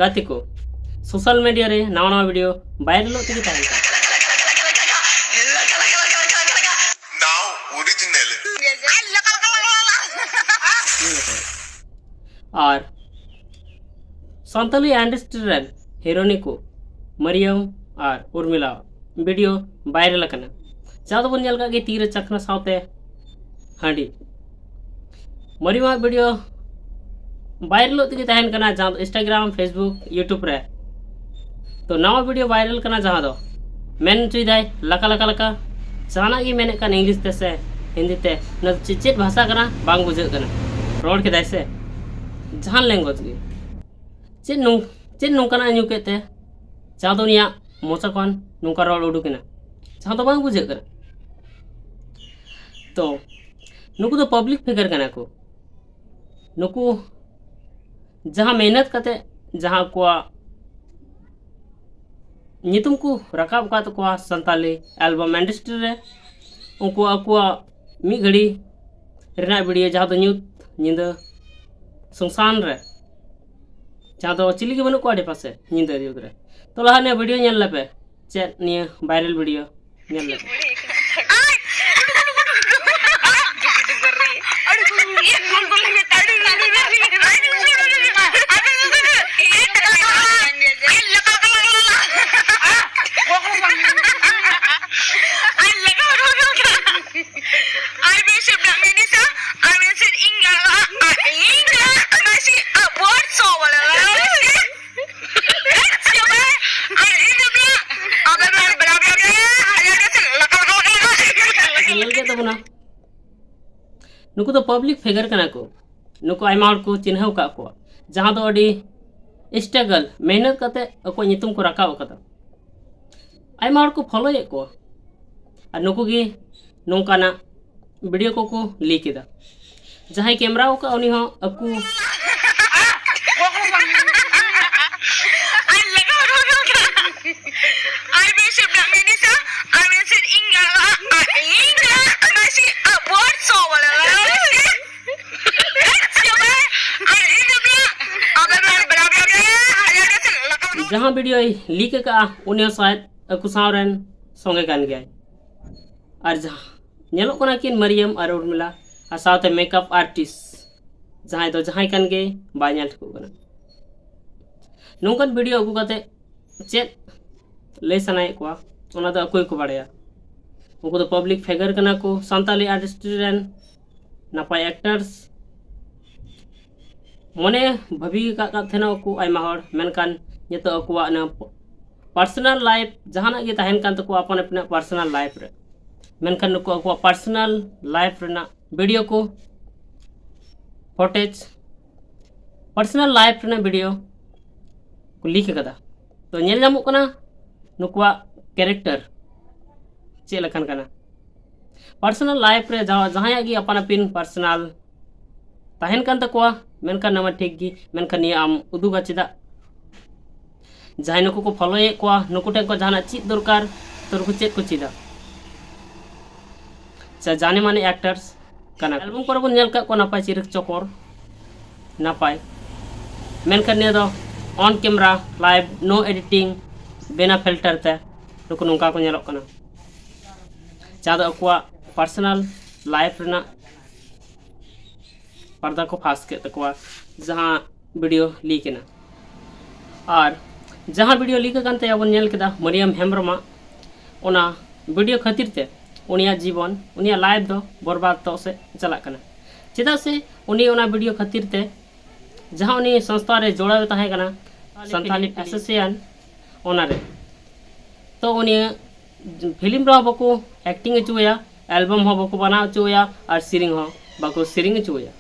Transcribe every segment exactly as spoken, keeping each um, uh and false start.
ᱜᱟᱛᱮ ᱠᱚ, social media ᱨᱮ ᱱᱟᱣᱟ ᱱᱟᱣᱟ ᱵᱷᱤᱰᱤᱭᱳ ᱵᱷᱟᱭᱨᱟᱞᱚᱜ ᱛᱮᱜᱮ ᱛᱟᱦᱮᱱ ᱠᱟᱱᱟ᱾ Now original. ᱟᱨ ᱥᱟᱱᱛᱟᱞᱤ ᱤᱱᱰᱟᱥᱴᱨᱤ ᱨᱮᱱ ᱦᱤᱨᱳᱱᱤ ᱠᱚ ᱢᱟᱨᱤᱭᱟᱢ ᱟᱨ ᱩᱨᱢᱤᱞᱟ ᱵᱷᱤᱰᱤᱭᱳ ᱵᱷᱟᱭᱨᱟᱞ ᱟᱠᱟᱱᱟ, ᱡᱟᱦᱟᱸ ᱫᱚᱵᱚᱱ ᱧᱮᱞ ᱠᱟᱜ ᱜᱮ ᱛᱤᱨᱮ ᱪᱟᱠᱷᱱᱟ ᱥᱟᱶᱛᱮ ᱦᱟᱺᱰᱤ᱾ ᱢᱟᱨᱤᱭᱟᱢᱟᱜ ᱵᱷᱤᱰᱤᱭᱳ ᱵᱷᱟᱭᱨᱟᱞᱚᱜ ᱛᱮᱜᱮ ᱛᱟᱦᱮᱱ ᱠᱟᱱᱟ, ᱡᱟᱦᱟᱸ ᱫᱚ ᱤᱱᱥᱴᱟᱜᱨᱟᱢ, ᱯᱷᱮᱥᱵᱩᱠ, ᱭᱩᱴᱩᱵᱽ ᱨᱮ᱾ ᱛᱚ ᱱᱟᱣᱟ ᱵᱷᱤᱰᱤᱭᱳ ᱵᱷᱟᱭᱨᱟᱞ ᱠᱟᱱᱟ, ᱡᱟᱦᱟᱸ ᱫᱚ ᱢᱮᱱ ᱦᱚᱪᱚᱭᱮᱫᱟᱭ ᱞᱟᱠᱟ ᱞᱟᱠᱟ ᱞᱟᱠᱟ, ᱡᱟᱦᱟᱱᱟᱜ ᱜᱮ ᱢᱮᱱᱮᱫ ᱠᱟᱱ ᱤᱝᱞᱤᱥ ᱛᱮ ᱥᱮ ᱦᱤᱱᱫᱤ ᱛᱮ, ᱚᱱᱟ ᱫᱚ ᱪᱮᱫ, ᱪᱮᱫ ᱵᱷᱟᱥᱟ ᱠᱟᱱᱟ ᱵᱟᱝ ᱵᱩᱡᱷᱟᱹᱜ ᱠᱟᱱᱟ, ᱨᱚᱲ ᱠᱮᱫᱟᱭ ᱥᱮ ᱡᱟᱦᱟᱱ ᱞᱮᱝᱜᱩᱭᱮᱡᱽ ᱜᱮ᱾ ᱪᱮᱫ ᱱᱚᱝ-, ᱪᱮᱫ ᱱᱚᱝᱠᱟᱱᱟᱜ ᱮ ᱧᱩ ᱠᱮᱫ ᱛᱮ ᱡᱟᱦᱟᱸ ᱫᱚ ᱩᱱᱤᱭᱟᱜ ᱢᱚᱪᱟ ᱠᱷᱚᱱ ᱱᱚᱝᱠᱟ ᱨᱚᱲ ᱩᱰᱩᱠ ᱮᱱᱟ, ᱡᱟᱦᱟᱸ ᱫᱚ ᱵᱟᱝ ᱵᱩᱡᱷᱟᱹᱜ ᱠᱟᱱᱟ᱾ ᱛᱚ ᱱᱩᱠᱩ ᱫᱚ ᱯᱟᱵᱽᱞᱤᱠ ᱯᱷᱤᱜᱟᱨ ᱠᱟᱱᱟ ᱠᱚ᱾ ᱱᱩᱠᱩ ᱡᱟᱦᱟᱸ ᱢᱮᱦᱱᱚᱛ ᱠᱟᱛᱮ ᱡᱟᱦᱟᱸ ᱟᱠᱚᱣᱟᱜ ᱧᱩᱛᱩᱢ ᱠᱚ ᱨᱟᱠᱟᱵ ᱟᱠᱟᱫ ᱛᱟᱠᱚᱣᱟ ᱥᱟᱱᱛᱟᱞᱤ ᱮᱞᱵᱟᱢ ᱤᱱᱰᱟᱥᱴᱨᱤ ᱨᱮ, ᱩᱱᱠᱩ ᱟᱠᱚᱣᱟᱜ ᱢᱤᱫ ᱜᱷᱟᱹᱲᱤ ᱨᱮᱱᱟᱜ ᱵᱷᱤᱰᱤᱭᱳ, ᱡᱟᱦᱟᱸ ᱫᱚ ᱧᱩᱛ ᱧᱤᱫᱟᱹ ᱥᱚᱝᱥᱟᱱ ᱨᱮ, ᱡᱟᱦᱟᱸ ᱫᱚ ᱪᱤᱞᱤ ᱜᱮ ᱵᱟᱹᱱᱩᱜ ᱠᱚᱣᱟ ᱟᱰᱮ ᱯᱟᱥᱮ ᱧᱤᱫᱟᱹ ᱡᱩᱜᱽ ᱨᱮ᱾ ᱛᱚ ᱞᱟᱦᱟ ᱱᱤᱭᱟᱹ ᱵᱷᱤᱰᱤᱭᱳ ᱧᱮᱞ ᱞᱮᱯᱮ, ᱪᱮᱫ ᱱᱤᱭᱟᱹ ᱵᱷᱟᱭᱨᱟᱞ ᱵᱷᱤᱰᱤᱭᱳ ᱧᱮᱞ ᱞᱮᱯᱮ᱾ ᱧᱮᱞ ᱠᱮᱫ ᱛᱟᱵᱚᱱᱟ, ᱱᱩᱠᱩ ᱫᱚ ᱯᱟᱵᱽᱞᱤᱠ ᱯᱷᱤᱜᱟᱨ ᱠᱟᱱᱟ ᱠᱚ᱾ ᱱᱩᱠᱩ ᱟᱭᱢᱟ ᱦᱚᱲ ᱠᱚ ᱪᱤᱱᱦᱟᱹᱣ ᱟᱠᱟᱫ ᱠᱚᱣᱟ, ᱡᱟᱦᱟᱸ ᱫᱚ ᱟᱹᱰᱤ ᱥᱴᱨᱟᱜᱚᱞ, ᱢᱮᱦᱱᱚᱛ ᱠᱟᱛᱮ ᱟᱠᱚᱣᱟᱜ ᱧᱩᱛᱩᱢ ᱠᱚ ᱨᱟᱠᱟᱵ ᱟᱠᱟᱫᱟ᱾ ᱟᱭᱢᱟ ᱦᱚᱲ ᱠᱚ ᱯᱷᱚᱞᱳᱭᱮᱫ ᱠᱚᱣᱟ, ᱟᱨ ᱱᱩᱠᱩ ᱜᱮ ᱱᱚᱝᱠᱟᱱᱟᱜ ᱵᱷᱤᱰᱤᱭᱳ ᱠᱚᱠᱚ ᱞᱤᱠ ᱮᱫᱟ᱾ ᱡᱟᱦᱟᱸᱭ ᱠᱮᱢᱨᱟ ᱟᱠᱟᱫ ᱩᱱᱤ ᱦᱚᱸ ᱟᱠᱚ ᱡᱟᱦᱟᱸ ᱵᱷᱤᱰᱤᱭᱳᱭ ᱞᱤᱠ ᱟᱠᱟᱫᱼᱟ, ᱩᱱᱤ ᱦᱚᱸ ᱥᱟᱭᱮᱫ ᱟᱠᱚ ᱥᱟᱶ ᱨᱮᱱ ᱥᱚᱸᱜᱮ ᱠᱟᱱ ᱜᱮᱭᱟᱭ᱾ ᱟᱨ ᱡᱟᱦᱟᱸ ᱧᱮᱞᱚᱜ ᱠᱟᱱᱟ ᱠᱤᱱ ᱢᱟᱨᱤᱭᱟᱢ ᱟᱨ ᱩᱨᱢᱤᱞᱟ, ᱟᱨ ᱥᱟᱶᱛᱮ ᱢᱮᱠᱟᱯ ᱟᱨᱴᱤᱥᱴ, ᱡᱟᱦᱟᱸᱭ ᱫᱚ ᱡᱟᱦᱟᱸᱭ ᱠᱟᱱ ᱜᱮ ᱵᱟᱭ ᱧᱮᱞ ᱴᱷᱤᱠᱚᱜ ᱠᱟᱱᱟ᱾ ᱱᱚᱝᱠᱟᱱ ᱵᱷᱤᱰᱤᱭᱳ ᱟᱹᱜᱩ ᱠᱟᱛᱮ ᱪᱮᱫ ᱞᱟᱹᱭ ᱥᱟᱱᱟᱭᱮᱫ ᱠᱚᱣᱟ, ᱚᱱᱟ ᱫᱚ ᱟᱠᱚ ᱜᱮᱠᱚ ᱵᱟᱲᱟᱭᱟ᱾ ᱩᱱᱠᱩ ᱫᱚ ᱯᱟᱵᱽᱞᱤᱠ ᱯᱷᱤᱜᱟᱨ ᱠᱟᱱᱟ ᱠᱚ, ᱥᱟᱱᱛᱟᱞᱤ ᱤᱱᱰᱟᱥᱴᱨᱤ ᱨᱮᱱ ᱱᱟᱯᱟᱭ ᱮᱠᱴᱟᱨᱥ᱾ ᱢᱚᱱᱮ ᱵᱷᱟᱹᱵᱤ ᱟᱠᱟᱫ ᱠᱟᱱ ᱛᱟᱦᱮᱱᱟ ᱠᱚ ᱟᱭᱢᱟ ᱦᱚᱲ, ᱢᱮᱱᱠᱷᱟᱱ ᱱᱤᱛᱚᱜ ᱟᱠᱚᱣᱟᱜ ᱚᱱᱟ ᱯᱟᱨᱥᱚᱱᱟᱞ ᱞᱟᱭᱤᱯᱷ ᱡᱟᱦᱟᱱᱟᱜ ᱜᱮ ᱛᱟᱦᱮᱱ ᱠᱟᱱ ᱛᱟᱠᱚᱣᱟ ᱟᱯᱟᱱ ᱟᱹᱯᱤᱱᱟᱜ ᱯᱟᱨᱥᱚᱱᱟᱞ ᱞᱟᱭᱤᱯᱷ ᱨᱮ, ᱢᱮᱱᱠᱷᱟᱱ ᱱᱩᱠᱩ ᱟᱠᱚᱣᱟᱜ ᱯᱟᱨᱥᱚᱱᱟᱞ ᱞᱟᱭᱤᱯᱷ ᱨᱮᱱᱟᱜ ᱵᱷᱤᱰᱤᱭᱳ ᱠᱚ, ᱯᱷᱚᱴᱮᱡᱽ, ᱯᱟᱨᱥᱚᱱᱟᱞ ᱞᱟᱭᱤᱯᱷ ᱨᱮᱱᱟᱜ ᱵᱷᱤᱰᱤᱭᱳ ᱠᱚ ᱞᱤᱠ ᱟᱠᱟᱫᱟ᱾ ᱛᱚ ᱧᱮᱞ ᱧᱟᱢᱚᱜ ᱠᱟᱱᱟ ᱱᱩᱠᱩᱣᱟᱜ ᱠᱮᱨᱮᱠᱴᱟᱨ ᱪᱮᱫ ᱞᱮᱠᱟᱱ ᱠᱟᱱᱟ᱾ ᱯᱟᱨᱥᱚᱱᱟᱞ ᱞᱟᱭᱤᱯᱷ ᱨᱮ ᱡᱟᱦᱟᱸ ᱡᱟᱦᱟᱸᱭᱟᱜ ᱜᱮ ᱟᱯᱟᱱ ᱟᱹᱯᱤᱱ ᱯᱟᱨᱥᱚᱱᱟᱞ ᱛᱟᱦᱮᱱ ᱠᱟᱱ ᱛᱟᱠᱚᱣᱟ, ᱢᱮᱱᱠᱷᱟᱱ ᱱᱚᱣᱟ ᱴᱷᱤᱠ ᱜᱮ, ᱢᱮᱱᱠᱷᱟᱱ ᱱᱤᱭᱟᱹ ᱟᱢ ᱩᱫᱩᱜᱟ ᱪᱮᱫᱟᱜ? ᱡᱟᱦᱟᱸᱭ ᱱᱩᱠᱩ ᱠᱚ ᱯᱷᱚᱞᱳᱭᱮᱫ ᱠᱚᱣᱟ, ᱱᱩᱠᱩ ᱴᱷᱮᱱ ᱠᱚ ᱡᱟᱦᱟᱱᱟᱜ ᱪᱮᱫ ᱫᱚᱨᱠᱟᱨ, ᱛᱚ ᱱᱩᱠᱩ ᱪᱮᱫ ᱠᱚ ᱪᱮᱫᱟ? ᱥᱮ ᱡᱟᱱᱮ ᱢᱟᱱᱮ ᱮᱠᱴᱟᱨᱥ ᱠᱟᱱᱟ᱾ ᱮᱞᱵᱟᱢ ᱠᱚᱨᱮ ᱵᱚᱱ ᱧᱮᱞ ᱠᱟᱜ ᱠᱚᱣᱟ ᱱᱟᱯᱟᱭ ᱪᱤᱨᱤᱠ ᱪᱚᱠᱚᱨ, ᱱᱟᱯᱟᱭ, ᱢᱮᱱᱠᱷᱟᱱ ᱱᱤᱭᱟᱹ ᱫᱚ ᱚᱱ ᱠᱮᱢᱮᱨᱟ, ᱞᱟᱭᱤᱵᱷ, ᱱᱳ ᱮᱰᱤᱴᱤᱝ, ᱵᱮᱱᱟ ᱯᱷᱤᱞᱴᱟᱨ ᱛᱮ ᱱᱩᱠᱩ ᱱᱚᱝᱠᱟ ᱠᱚ ᱧᱮᱞᱚᱜ ᱠᱟᱱᱟ᱾ ᱡᱟᱦᱟᱸ ᱫᱚ ᱟᱠᱚᱣᱟᱜ ᱯᱟᱨᱥᱚᱱᱟᱞ ᱞᱟᱭᱤᱯᱷ ᱨᱮᱱᱟᱜ ᱯᱟᱨᱫᱟ ᱠᱚ ᱯᱷᱟᱥ ᱠᱮᱫ ᱛᱟᱠᱚᱣᱟ, ᱡᱟᱦᱟᱸ ᱵᱷᱤᱰᱤᱭᱳ ᱞᱤᱠ ᱮᱱᱟ᱾ ᱟᱨ ᱡᱟᱦᱟᱸ ᱵᱷᱤᱰᱤᱭᱳ ᱞᱤᱠ ᱟᱠᱟᱱ ᱛᱟᱭᱟ ᱵᱚᱱ ᱧᱮᱞ ᱠᱮᱫᱟ ᱢᱟᱨᱤᱭᱟᱢ ᱦᱮᱢᱵᱨᱚᱢᱟᱜ, ᱚᱱᱟ ᱵᱷᱤᱰᱤᱭᱳ ᱠᱷᱟᱹᱛᱤᱨ ᱛᱮ ᱩᱱᱤᱭᱟᱜ ᱡᱤᱵᱚᱱ, ᱩᱱᱤᱭᱟᱜ ᱞᱟᱭᱤᱯᱷ ᱫᱚ ᱵᱚᱨᱵᱟᱫ ᱛᱚᱜ ᱥᱮᱫ ᱪᱟᱞᱟᱜ ᱠᱟᱱᱟ᱾ ᱪᱮᱫᱟᱜ ᱥᱮ ᱩᱱᱤ ᱚᱱᱟ ᱵᱷᱤᱰᱤᱭᱳ ᱠᱷᱟᱹᱛᱤᱨ ᱛᱮ ᱡᱟᱦᱟᱸ ᱩᱱᱤ ᱥᱚᱝᱥᱛᱷᱟ ᱨᱮ ᱡᱚᱲᱟᱣ ᱮ ᱛᱟᱦᱮᱸ ᱠᱟᱱᱟ, ᱥᱟᱱᱛᱟᱞᱤ ᱯᱷᱤᱞᱢ ᱮᱥᱳᱥᱤᱭᱮᱥᱚᱱ, ᱚᱱᱟᱨᱮ, ᱛᱚ ᱩᱱᱤ ᱯᱷᱤᱞᱢ ᱨᱮᱦᱚᱸ ᱵᱟᱠᱚ ᱮᱠᱴᱤᱝ ᱦᱚᱪᱚᱣᱟᱭᱟ, ᱮᱞᱵᱟᱢ ᱦᱚᱸ ᱵᱟᱠᱚ ᱵᱮᱱᱟᱣ ᱦᱚᱪᱚᱣᱟᱭᱟ ᱟᱨ ᱥᱮᱨᱮᱧ ᱦᱚᱸ ᱵᱟᱠᱚ ᱥᱮᱨᱮᱧ ᱦᱚᱪᱚᱣᱟᱭᱟ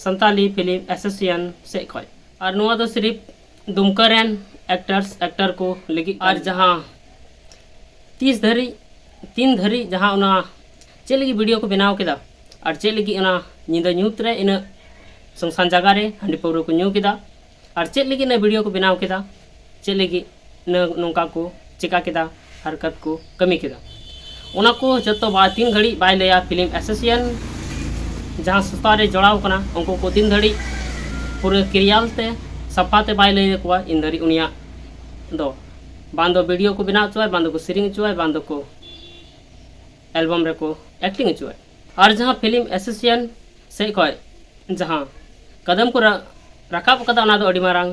ᱥᱟᱱᱛᱟᱞᱤ ᱯᱷᱤᱞᱢ ᱮᱥᱳᱥᱤᱭᱮᱥᱚᱱ ᱥᱮᱫ ᱠᱷᱚᱱ᱾ ᱟᱨ ᱱᱚᱣᱟ ᱫᱚ ᱥᱤᱨᱤᱯ ᱫᱩᱢᱠᱟ ᱨᱮᱱ ᱮᱠᱴᱟᱨᱥ ᱮᱠᱴᱟᱨ ᱠᱚ ᱞᱟᱹᱜᱤᱫ᱾ ᱟᱨ ᱡᱟᱦᱟᱸ ᱛᱤᱥ ᱫᱷᱟᱹᱨᱤᱡ, ᱛᱤᱱ ᱫᱷᱟᱹᱨᱤᱡ ᱡᱟᱦᱟᱸ ᱚᱱᱟ ᱪᱮᱫ ᱞᱟᱹᱜᱤᱫ ᱵᱷᱤᱰᱤᱭᱳ ᱠᱚ ᱵᱮᱱᱟᱣ ᱠᱮᱫᱟ ᱟᱨ ᱪᱮᱫ ᱞᱟᱹᱜᱤᱫ ᱚᱱᱟ ᱧᱤᱫᱟᱹ ᱧᱩᱛ ᱨᱮ ᱤᱱᱟᱹᱜ ᱥᱩᱱᱥᱟᱱ ᱡᱟᱭᱜᱟ ᱨᱮ ᱦᱟᱺᱰᱤ ᱯᱟᱹᱣᱨᱟᱹ ᱠᱚ ᱧᱩ ᱠᱮᱫᱟ ᱟᱨ ᱪᱮᱫ ᱞᱟᱹᱜᱤᱫ ᱚᱱᱟ ᱵᱷᱤᱰᱤᱭᱳ ᱠᱚ ᱵᱮᱱᱟᱣ ᱠᱮᱫᱟ, ᱪᱮᱫ ᱞᱟᱹᱜᱤᱫ ᱱᱚ-, ᱱᱚᱝᱠᱟ ᱠᱚ ᱪᱮᱠᱟ ᱠᱮᱫᱟ, ᱦᱟᱨᱠᱟᱛ ᱠᱚ ᱠᱟᱹᱢᱤ ᱠᱮᱫᱟ, ᱚᱱᱟ ᱠᱚ ᱡᱚᱛᱚ ᱵᱟ ᱛᱤᱱ ᱜᱷᱟᱹᱲᱤᱡ ᱵᱟᱭ ᱞᱟᱹᱭᱟ ᱯᱷᱤᱞᱢ ᱮᱥᱳᱥᱤᱭᱮᱥᱚᱱ ᱡᱟᱦᱟᱸ ᱥᱚᱝᱥᱛᱷᱟ ᱨᱮ ᱡᱚᱲᱟᱣ ᱠᱟᱱᱟ, ᱩᱱᱠᱩ ᱠᱚ ᱛᱤᱱ ᱫᱷᱟᱹᱲᱤᱡ ᱯᱩᱨᱟᱹ ᱠᱞᱤᱭᱟᱨ ᱛᱮ ᱥᱟᱯᱷᱟ ᱛᱮ ᱵᱟᱭ ᱞᱟᱹᱭ ᱟᱠᱚᱣᱟ, ᱤᱱ ᱫᱷᱟᱹᱨᱤᱡ ᱩᱱᱤᱭᱟᱜ ᱫᱚ ᱵᱟᱝ ᱫᱚ ᱵᱷᱤᱰᱤᱭᱳ ᱠᱚ ᱵᱮᱱᱟᱣ ᱦᱚᱪᱚᱣᱟᱭ, ᱵᱟᱝ ᱫᱚᱠᱚ ᱥᱮᱨᱮᱧ ᱦᱚᱪᱚᱣᱟᱭ, ᱵᱟᱝ ᱫᱚᱠᱚ ᱮᱞᱵᱟᱢ ᱨᱮᱠᱚ ᱮᱠᱴᱤᱝ ᱦᱚᱪᱚᱣᱟᱭ᱾ ᱟᱨ ᱡᱟᱦᱟᱸ ᱯᱷᱤᱞᱢ ᱮᱥᱳᱥᱤᱭᱮᱥᱚᱱ ᱥᱮᱫ ᱠᱷᱚᱱ ᱡᱟᱦᱟᱸ ᱠᱟᱫᱟᱢ ᱠᱚ ᱨᱟ- ᱨᱟᱠᱟᱵ ᱟᱠᱟᱫᱟ, ᱚᱱᱟ ᱫᱚ ᱟᱹᱰᱤ ᱢᱟᱨᱟᱝ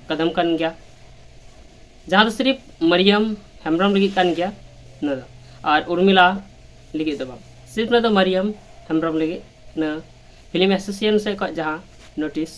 ᱠᱟᱫᱟᱢ ᱠᱟᱱ ᱜᱮᱭᱟ, ᱡᱟᱦᱟᱸ ᱫᱚ ᱥᱤᱨᱤᱯ ᱢᱟᱨᱤᱭᱟᱢ ᱦᱮᱢᱵᱨᱚᱢ ᱞᱟᱹᱜᱤᱫ ᱠᱟᱱ ᱜᱮᱭᱟ ᱚᱱᱟ ᱫᱚ᱾ ᱟᱨ ᱩᱨᱢᱤᱞᱟ ᱞᱟᱹᱜᱤᱫ ᱫᱚ ᱵᱟᱝ, ᱥᱤᱨᱤᱯ ᱚᱱᱟ ᱫᱚ ᱢᱟᱨᱤᱭᱟᱢ ᱦᱮᱢᱵᱨᱚᱢ ᱞᱟᱹᱜᱤᱫ ᱚᱱᱟ ᱯᱷᱤᱞᱢ ᱮᱥᱳᱥᱤᱭᱮᱥᱚᱱ ᱥᱮᱫ ᱠᱷᱚᱱ ᱡᱟᱦᱟᱸ ᱱᱳᱴᱤᱥ